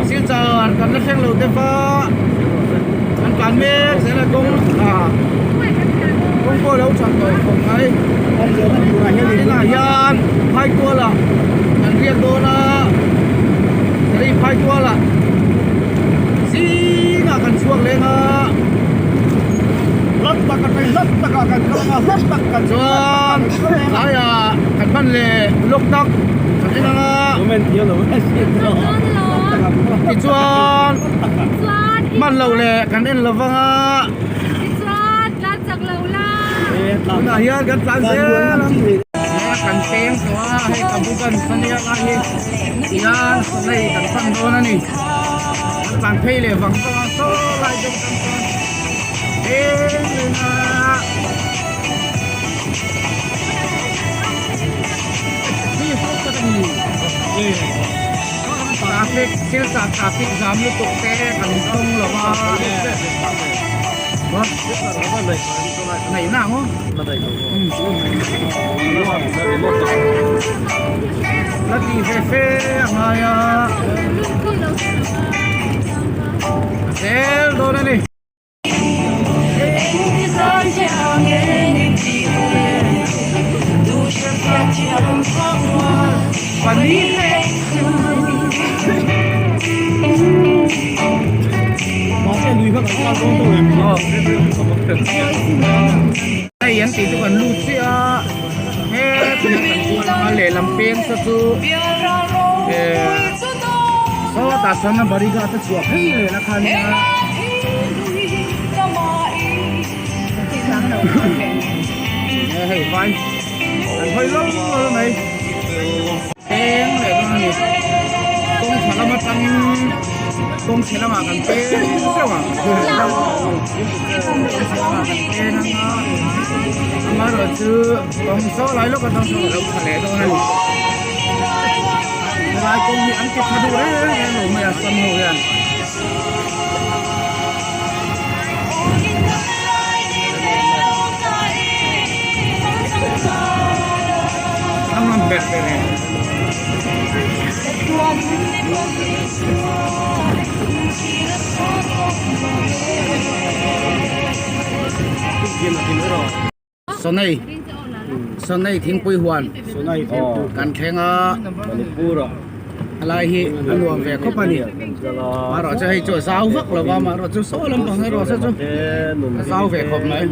Silchar kan la thleng lo deuh a, kan tlan mek zel a kawng ah kawng pawh a lo that tawh khawp mai. Tunah hian Phaitual ah kan riak dawn a, hei Phaitual ah zingah kan chhuak leng a. Chuan tlaiah kan hman leh lawk tak kan en ang a. Tichuan hman loh leh kan en lo vang a. Tunah hian kan tlan zel a. Kan peng tawh a, hei ka bu kan ania lai hi tihian hei kan pan dawn a ni. Kan tlan phei leh vang vang a saw lai deuh atang chuan eng reng a. Traffic thil chah traffic jam lutuk te kan tawng lo a ngaihna ang aw la ti ve fe a ngai a a zel dawn a ni. Hei an tih chu kan lut chiah a he kan kual anga lehlam peng te chu eh sawtah sawn a barigate chhuah phei leh na kha nia. Hei vai an hawi lawm lawm mai peng leh dawn a ni kawng tha lam atangin kawng chhe lamah kan peng deuh ang kawng chhe lamah kan peng anga amaherawhchu kawng saw lai lawk atang sawn a lo tha leh dawn a ni helai kawng hi an ti tha duh reng reng lo mai a sam ho hian. Sonei Sonei thingpui huan kan thleng a helai hi a nuam ve khawp a ni marawh chu hei chu a zau vak lo va marawh chu saw lampang erawh saw chu a zau ve khawp mai.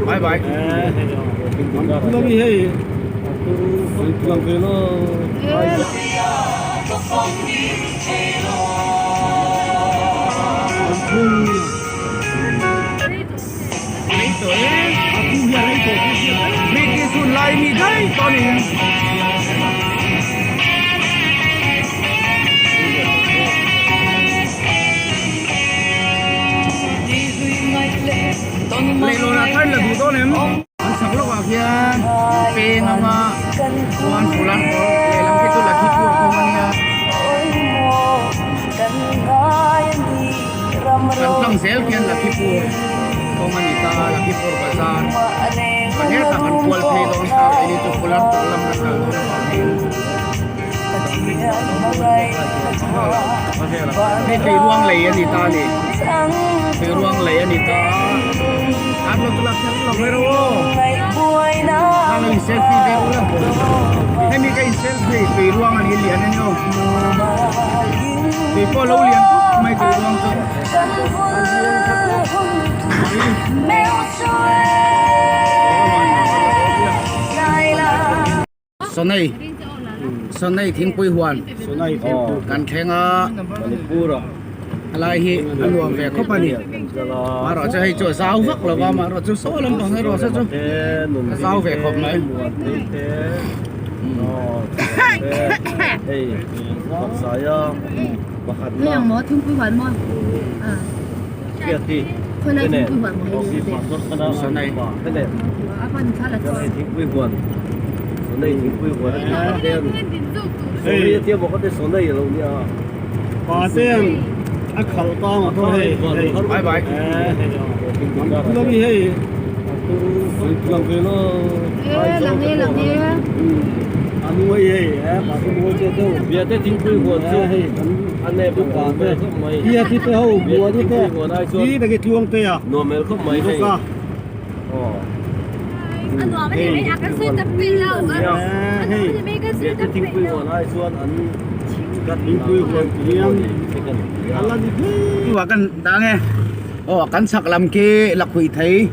Bye bye. British hun lai mi daih tawh a ni. Leihlawn ah khan la duh dawn em? An chhak lawkah khian peng anga chuan Fulan kawr lehlam khi chu Lakhipur kawng a nia. Kan tlang zel khian Lakhipur kawng a ni ta a, Lakhipur bazar kan hetah kan kual phei dawn ta a, keini chu Fulan kawr lam kan kal dawn avangin hei Tuiruang lei a ni ta a ni, Tuiruang lei a ni ta a, an lo chu lak kher lo mai rawh aw, an lo in selfie ve ula, hemi ka in selfie Tuiruang a ni lian a ni aw. Tui pawh lo lian khawp mai tui ruang chu. Sonei Sonei thingpui huan kan thleng a helai hi a nuam ve khawp a ni marawh chu hei chu a zau vak lo va marawh chu saw lampang erawh saw chu a zau ve khawp mai. Hei ang maw thingpui huan maw? Bye bye. Aw kan chhak lam khi lakhuih thei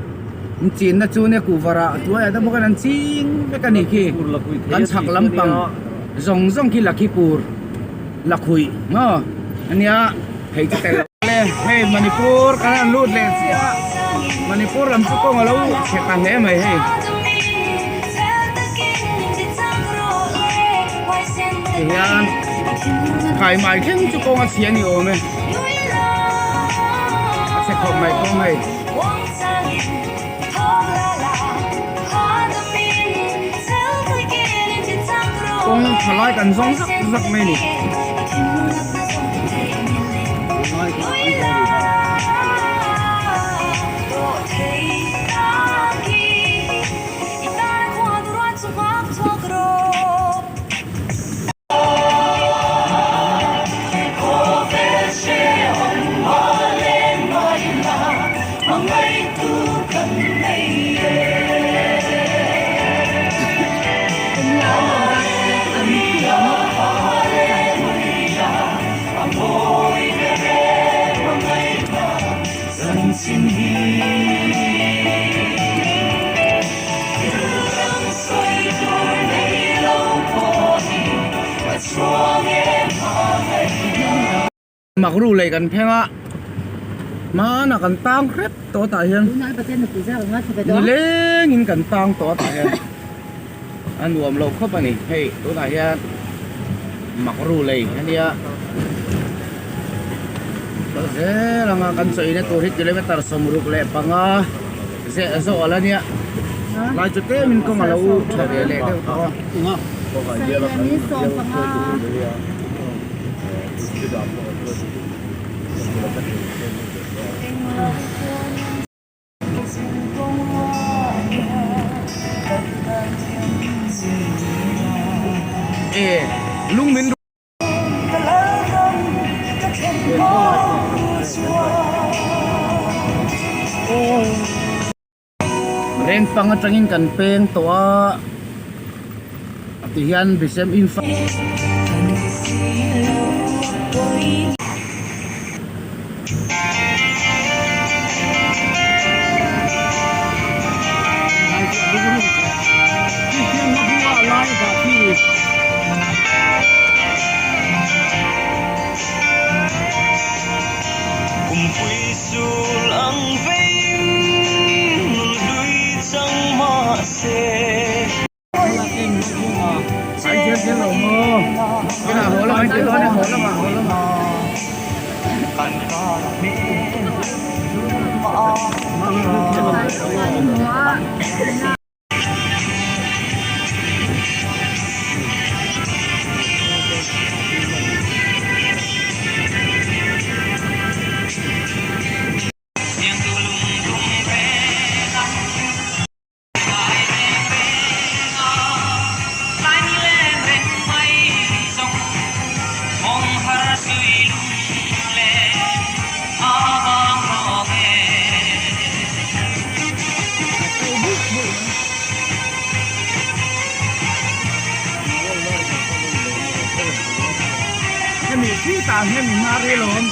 an chin na chu nia kuhva rah tuai ah te bawk hian an ching vek a nih khi kan chhak lampang zawng zawng khi lakhi pur lakhuih maw ania thei chu tel le hei Manipur kan han lut leh chiah a Manipur lam chu kawng alo chhe ta hle mai hei tihian khaimai thleng chu kawng a chhia a ni awm e. A chhe khawp mai kawng hei. Kawng tha lai kan zawng zak zak mai a ni. Makru lei kan pheng a hmanah kan tang hrep tawh tah hian nilengin kan tang tawh tah hian a nuam lo khawp a ni hei tunah hian makru lei a nia kal zel anga kan chawina tur hi kilometer 65 zeh zawh a la nia lai chu tlemin kawng a lo tha ve leh deuh tawh a. E lung min Rengpang atangin kan peng tawh a tihian Bisem Infa Hemi khi tah hian mi hnar hi lawm.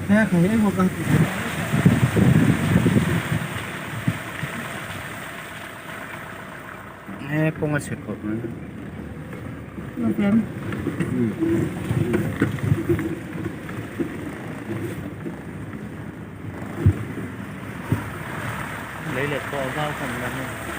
He kawng a chhe khawp mai. Lei let pawh a zau khawp mai.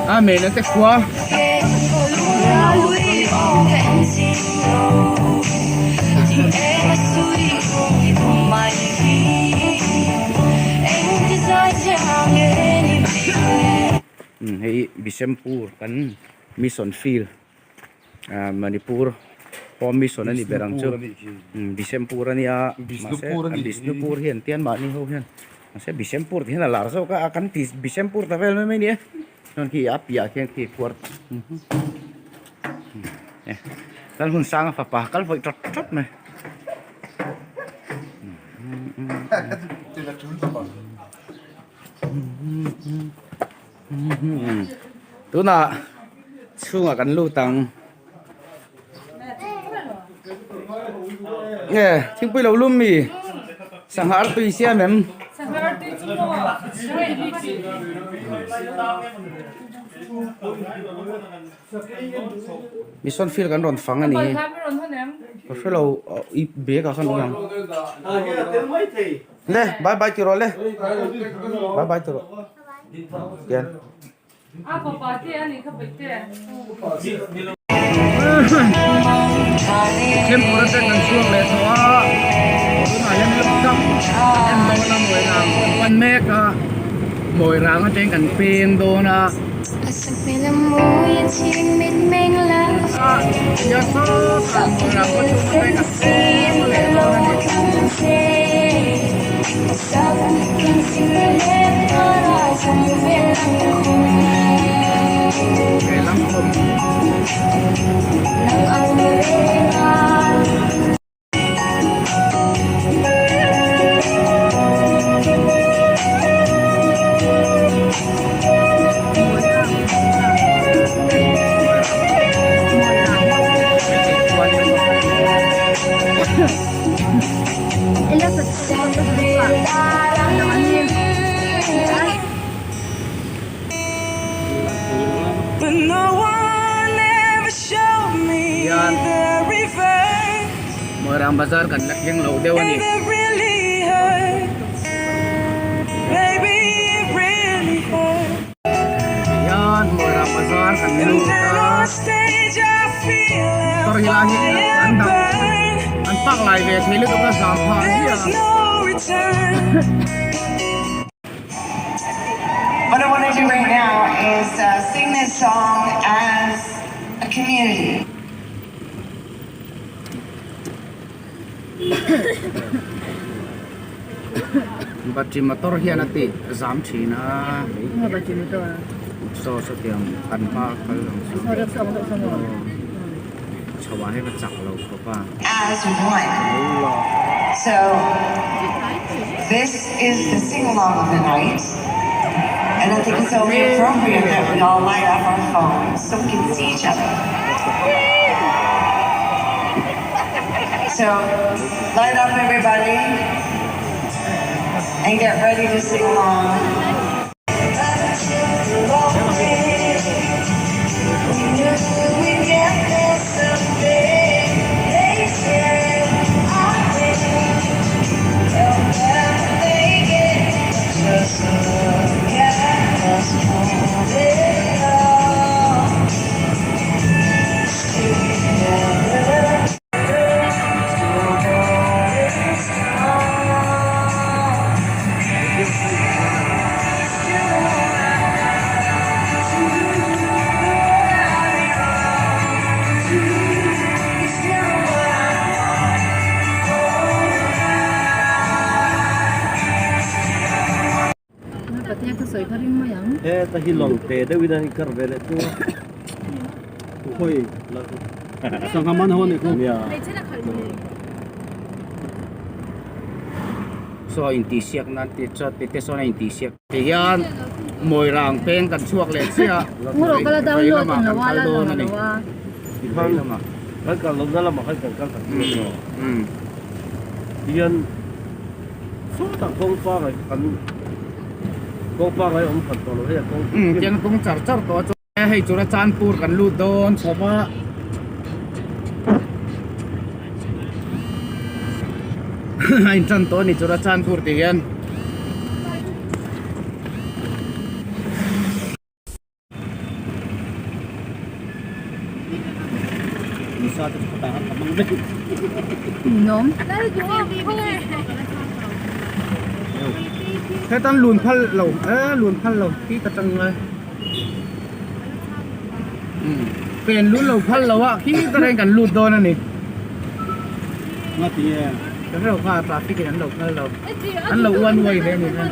Amen te khua. Hei Bisempur kan mission field ah Manipur home mission a ni ber ang chu Bisempur a nia mahse Bishnupur hi an tian mahni ho hian mahse Bisempur tih hian a lar zawk a kan ti Bisempur ta vel mai mai a ni e chuan khi a piah khian khi khuar kal hun sang a fapa kal vawih tawt tawt mai. Tunah chhungah kan lut ang nge thingpui lo lum mi sangha artui siam em mission field kan rawn fang a ni ka hrelo i bag ah khan awm ang. Le bye bye ti rawh le bye bye ti rawh tian Thempur atang kan chhuak leh tawh a tunah hian luksak en dawn a Mawirang kan pan mek a Mawirang atang kan peng dawn a. Moirang bazar kan la thleng lo deuh a ni. Tihian Moirang bazar kan lut a, motor hi lai hi an dang an park lai ve thei lutuk a zam phah ziah a. What I want to do right now is sing this song as a community. Battery motor hian a tih zam thin a saw sawtiang kan hma kal ang chu chho ah hian a chak lo khawp a. As one. So this is the sing along of the night and I think it's only appropriate that we all light up our phones so we can see each other. So light up everybody and get ready to sing along. Heta hi lawng te deuhin a inkar ve leh chu a khawi sangha man ho a nih khu. Saw intihsiak nan tih chuan tih te sawn a intihsiak ti hian Mawirang peng kan chhuak leh chiah a vei lamah kan kal dawn a ni vei lamah kan kal lohna lamah khan kan kal tak chu hian sawtah kawng pangai kan kawng pangai awm khat tawh lo hei a kawng tiang kawng char char tawh a chuan hei chura Chanpur kan lut dawn chho va. A intan tawh a ni chura Chanpur tih hian. Hetan lun phal lo e lun phal lo khi ta tang ngai. Umm pen lut lo phal lo a khi ta reng kan lut dawn a ni. Nga ti nge? Kan lo kha traffic in an lo phal lo. An lo one way ve a ni kha.